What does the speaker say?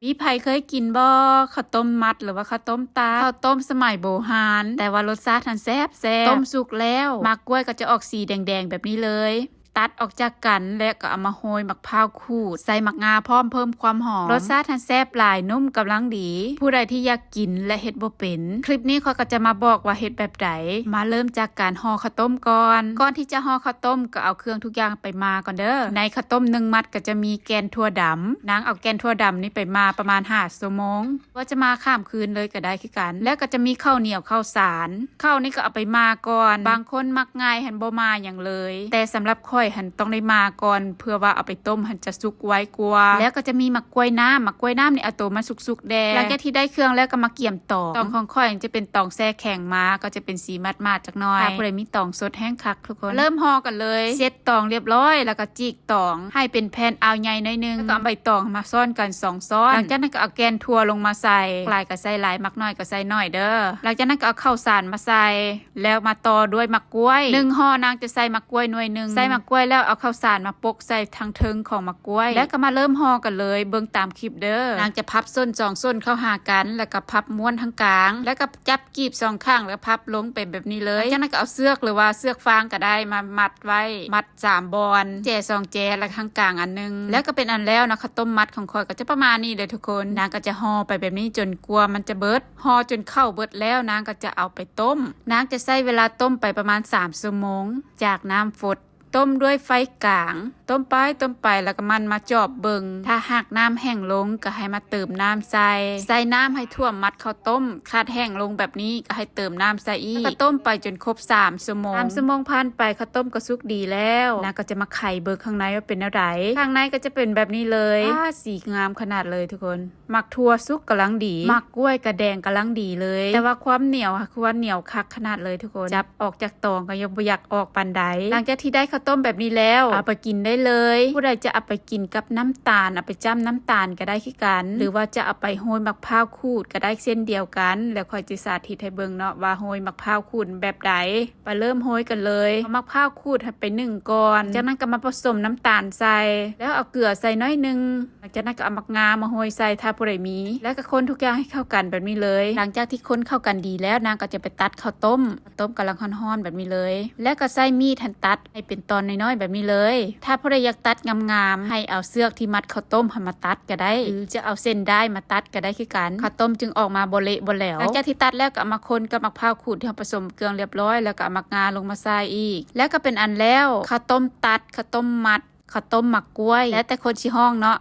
ມີໃຜເຄີຍກິນບໍ່ ເຂົ້າຕົ້ມມັດ ຫຼືວ່າເຂົ້າຕົ້ມຕາດ? ເຂົ້າຕົ້ມສະໄໝໂບຮານ ແຕ່ວ່າລົດຊາດຫັ້ນແຊບໆ. ຕົ້ມສຸກແລ້ວ ໝາກກ້ວຍກໍຈະອອກສີແດງໆແບບນີ້ເລີຍ. ຕັດອອກຈາກກັນ ແລ້ວກໍເອົາມາໂຮຍໝາກພ້າວຂູດ ໃສ່ໝາກງາພ້ອມ ເພີ່ມຄວາມຫອມ. ລົດຊາດຫັ້ນແຊບຫຼາຍ ນຸ້ມກຳລັງດີ. ຜູ້ໃດທີ່ຢາກກິນ ແລະ ເຮັດບໍ່ເປັນ ຄລິບນີ້ຂ້ອຍກໍຈະມາບອກວ່າເຮັດແບບໃດ. ມາເລີ່ມຈາກການຫໍ່ເຂົ້າຕົ້ມກ່ອນ. ກ່ອນທີ່ຈະຫໍ່ເຂົ້າຕົ້ມ ກໍເອົາເຄື່ອງທຸກຢ່າງໄປໝ່າກ່ອນເດີ້. ໃນເຂົ້າຕົ້ມໜຶ່ງມັດກໍຈະມີແກ່ນຖົ່ວດຳ. ນາງເອົາແກ່ນຖົ່ວດຳນີ້ໄປໝ່າປະມານຫ້າຊົ່ວໂມງ. ວ່າຈະໝ່າຂ້າມຄືນເລີຍກໍໄດ້ຄືກັນ. ແລ້ວກໍຈະມີເຂົ້າໜຽວ ເຂົ້າສານ. ເຂົ້ານີ້ກໍເອົາໄປໝ່າກ່ອນ. ບາງຄົນໝັກງ່າຍຫັ້ນບໍ່ໝ່າຫຍັງເລີຍ ແຕ່ສຳລັບຂ້ອຍຫັ້ນຕ້ອງໄດ້ໝ່າກ່ອນ ເພື່ອວ່າເອົາໄປຕົ້ມຫັ້ນຈະສຸກໄວກວ່າ. ແລ້ວກໍຈະມີໝາກກ້ວຍນ້ຳ. ໝາກກ້ວຍນ້ຳນີ້ເອົາໂຕມັນສຸກໆແດ່. ຫຼັງຈາກທີ່ໄດ້ເຄື່ອງແລ້ວກໍມາກຽມຕອງ. ຕອງຂອງຂ້ອຍຈະເປັນຕອງແຊ່ແຂງມາ ກໍຈະເປັນສີໝາດໆຈັກໜ້ອຍ. ຖ້າຜູ້ໃດມີຕອງສົດແຮ່ງຄັກທຸກຄົນ. ເລີ່ມຫໍ່ກັນເລີຍ. ເຊັດຕອງລຽບຮ້ອຍ ແລ້ວກໍຈີກ ຕອງໃຫ້ເປັນແຜ່ນອາວໃຫຍ່ໜ້ອຍໜຶ່ງ ແລ້ວກໍເອົາໃບຕອງມາຊ້ອນກັນສອງຊ້ອນ. ຫຼັງຈາກນັ້ນກໍເອົາແກ່ນຖົ່ວລົງມາໃສ່. ໝາກຫຼາຍກໍໃສ່ຫຼາຍ ໝາກໜ້ອຍກໍໃສ່ໜ້ອຍເດີ້. ຫຼັງຈາກນັ້ນກໍເອົາເຂົ້າສານມາໃສ່ ແລ້ວມາຕໍ່ດ້ວຍໝາກກ້ວຍ. ໜຶ່ງຫໍ່ນາງຈະໃສ່ໝາກກ້ວຍໜ່ວຍໜຶ່ງ. ໃສ່ໝາກກ້ວຍແລ້ວເອົາເຂົ້າສານມາປົກໃສ່ທາງເທິງຂອງໝາກກ້ວຍ ແລ້ວກໍມາເລີ່ມຫໍ່ກັນເລີຍ. ເບິ່ງຕາມຄລິບເດີ້. ນາງຈະພັບສົ້ນສອງສົ້ນເຂົ້າຫາກັນ ແລ້ວກໍພັບມ້ວນທາງກາງ ແລ້ວກໍຈັບ ກີບສອງຂ້າງ ແລ້ວພັບລົງໄປແບບນີ້ເລີຍ. ຈາກນັ້ນກໍເອົາເຊືອກ ຫຼືວ່າເຊືອກຟາງກໍໄດ້ ມາມັດໄວ້ ມັດສາມບ່ອນ ແຈສອງແຈ ແລ້ວທາງກາງອັນໜຶ່ງ. ແລ້ວກໍເປັນອັນແລ້ວເນາະ. ເຂົ້າຕົ້ມມັດຂອງຂ້ອຍກໍຈະປະມານນີ້ເດີ້ທຸກຄົນ. ນາງກໍຈະຫໍ່ໄປແບບນີ້ຈົນກວ່າມັນຈະເບິດ. ຫໍ່ຈົນເຂົ້າເບິດແລ້ວ ນາງກໍຈະເອົາໄປຕົ້ມ. ນາງຈະໃຊ້ເວລາຕົ້ມໄປປະມານສາມຊົ່ວໂມງ ຈາກນ້ຳຟົດ. ຕົ້ມດ້ວຍໄຟກາງ. ຕົ້ມໄປ ຕົ້ມໄປ ແລ້ວກໍໝັ່ນມາຈອບເບິ່ງ. ຖ້າຫາກນ້ຳແຫ້ງລົງ ກໍໃຫ້ມາເຕີມນ້ຳໃສ່. ໃສ່ນ້ຳໃຫ້ຖ້ວມມັດເຂົ້າຕົ້ມ. ຖ້າແຫ້ງລົງແບບນີ້ ກໍໃຫ້ເຕີມນ້ຳໃສ່ອີກ. ແລ້ວກໍຕົ້ມໄປຈົນຄົບສາມຊົ່ວໂມງ. ສາມຊົ່ວໂມງຜ່ານໄປ ເຂົ້າຕົ້ມກໍສຸກດີແລ້ວ. ນາງກໍຈະມາໄຂເບິ່ງຂ້າງໃນວ່າເປັນແນວໃດ. ຂ້າງໃນກໍຈະເປັນແບບນີ້ເລີຍ. ອ້າ ສີງາມຂະໜາດເລີຍທຸກຄົນ. ໝາກຖົ່ວສຸກກຳລັງດີ. ໝາກກ້ວຍກໍແດງກຳລັງດີເລີຍ. ແຕ່ວ່າຄວາມໜຽວ ຄືວ່າໜຽວຄັກຂະໜາດເລີຍທຸກຄົນ. ຈັບ ອອກຈາກຕອງກໍຍັງບໍ່ຢາກອອກປານໃດ. ຫຼັງຈາກທີ່ໄດ້ເຂົ້າຕົ້ມແບບນີ້ແລ້ວ ເອົາໄປກິນໄດ້ເລີຍ. ຜູ້ໃດຈະເອົາໄປກິນກັບນ້ຳຕານ ເອົາໄປຈ້ຳນ້ຳຕານກໍໄດ້ຄືກັນ ຫຼືວ່າຈະເອົາໄປໂຮຍໝາກພ້າວຂູດກໍໄດ້ເຊັ່ນດຽວກັນ. ແລ້ວຂ້ອຍຈະສາທິດໃຫ້ເບິ່ງເນາະວ່າໂຮຍໝາກພ້າວຂູດແບບໃດ. ໄປເລີ່ມໂຮຍກັນເລີຍ. ເອົາໝາກພ້າວຂູດໃຫ້ໄປໜຶ້ງກ່ອນ. ຈາກນັ້ນກໍມາປະສົມນ້ຳຕານໃສ່ ແລ້ວເອົາເກືອໃສ່ໜ້ອຍໜຶ່ງ. ຫຼັງຈາກນັ້ນກໍເອົາໝາກງາມາໂຮຍໃສ່ ຖ້າຜູ້ໃດມີ ແລ້ວກໍຄົນທຸກຢ່າງໃຫ້ເຂົ້າກັນແບບນີ້ເລີຍ. ຫຼັງຈາກທີ່ຄົນເຂົ້າກັນດີແລ້ວ ນາງກໍຈະໄປຕັດເຂົ້າຕົ້ມ. ເຂົ້າຕົ້ມກຳລັງຮ້ອນໆແບບນີ້ເລີຍ ແລ້ວກໍໃຊ້ມີດຫັ້ນຕັດໃຫ້ເປັນຕອນນ້ອຍໆແບບນີ້ເລີຍ. ຖ້າຜູ້ໃດຢາກຕັດງາມໆ ໃຫ້ເອົາເຊືອກທີ່ມັດເຂົ້າຕົ້ມຫັ້ນມາຕັດກໍໄດ້ ຫຼືຈະເອົາເສັ້ນດ້າຍມາຕັດກໍໄດ້ຄືກັນ. ເຂົ້າຕົ້ມຈຶ່ງອອກມາບໍ່ເລະບໍ່ແຫຼວ. ຫຼັງຈາກທີ່ຕັດແລ້ວ ກໍເອົາມາຄົນກັບໝາກພ້າວຂູດທີ່ເຮົາປະສົມເຄື່ອງລຽບຮ້ອຍ ແລ້ວກໍເອົາໝາກງາລົງມາໃສ່ອີກ ແລ້ວກໍເປັນອັນແລ້ວ. ເຂົ້າຕົ້ມຕັດ ເຂົ້າຕົ້ມມັດ ເຂົ້າຕົ້ມໝາກກ້ວຍ ແລ້ວແຕ່ຄົນຊິຮ້ອງເນາະ.